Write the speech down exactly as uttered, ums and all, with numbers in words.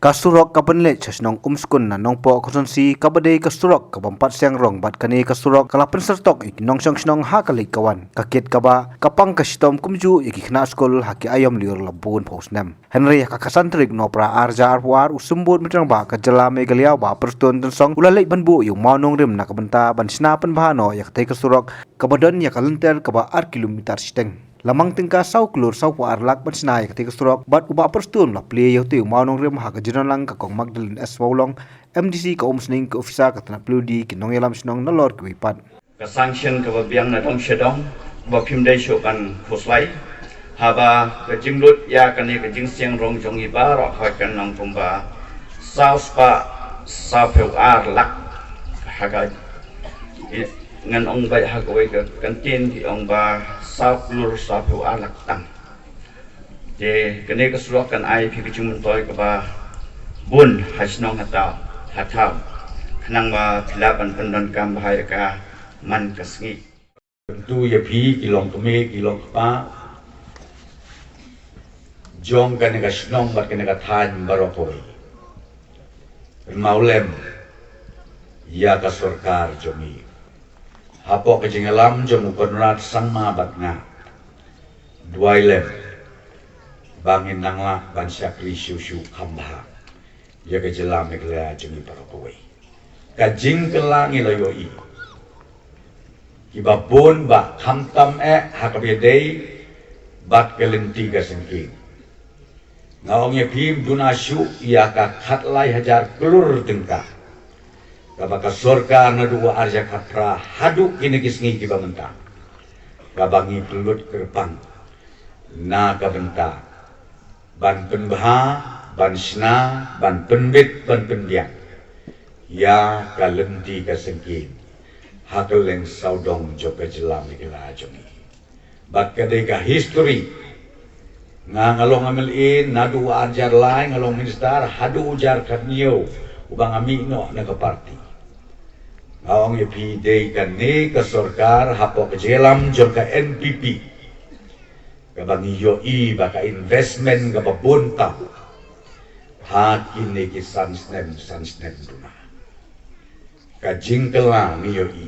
Ka surok ka ban leit sha shnong Umskun na Nongpoh Constituency ka ba dei ka surok ka bym pat siang rong bad kane ka surok ka la pynser tok ïa ki nongshong shnong ha ka leit ka wan. Ka kit kaba ka pang ka shitom kumjuh ïa ki khynnah skul ha ki aïom lyiur la bun phew snem. Hynrei ha ka khatsan tarik Nohprah arhajar arphew ar u Symbud Rangbah ka jylla Meghalaya u Bah Prestone Tynsong u la leit ban buh ïa u mawnongrim na ka bynta ban shna pynbha noh ïa katei ka surok kaba don ïa ka lynter kaba ar kilometer shiteng. La mang tyngka saw klur saw phew ar lak ban shna ïa katei ka surok bad u Bah Prestone u la plie ïa utei u mawnongrim ha ka jingdonlang ka Kong Magdalene S Mawlong, M D C ka Umsning, ki officer ka tnat Paliudi, ki nongïalam shnong nalor kiwei pat. Ka sanction kaba biang na dong sha dong ba phim dei shuh ban khuslai. Haba ka jinglut ïa kane ka jingsiang rong jong ngi baroh ka kan long kumba saw spah saw phew ar lak. Ha ka ngan ong beit ha kawei ka kyntien ki ong ba saw klur saw phew ar lak tang. Te kane ka surok kan ai phi ka jingmyntoi kaba bun ha shnong ha thaw, ha thaw. Khnang ba phi lah ban pyndonkam bha ïa ka man ka sngi. Kyntu ïa phi ki long kmie ki long kpa jong kane ka shnong bad kane ka thaiñ baroh kawei. Kynmaw lem ïa ka sorkar jong ngi. Hapoh ka jingïalam jong u Conrad Sangma bad nga, duwai lem ba ngin nang lah ban shakri shuh shuh kham bha ïa ka jylla Meghalaya jong ngi baroh kawei. Ka jingkylla ngi la ïohi kiba bun ba khamtam eh ha kaba ïadei bad ka lynti ka syngkien. Nga ong ïa phi, ym duna shuh ïa ka khatlai hajar klur tyngka kaba ka sorkar naduh u arhajar khatphra haduh kine ki sngi kiba mynta kaba ngi pynlut kyrpang na ka bynta ban pynbha, ban shna, ban pynbit, ban pynbiang ïa ka lynti ka syngkien ha kylleng sawdong jong ka jylla Meghalaya jong ngi. Bad ka dei ka history. Nga, nga long M L A naduh u arhajar lai, nga long minister haduh u jar khathynñiew uba nga mih noh na ka party. Nga ong ïa phi, dei kane ka sorkar hapoh ka jingïalam jong ka N P P kaba ngi ïohi ba ka investment kaba bun tam ha kine ki san snem, san snem duna. Ka jingkylla ngi ïohi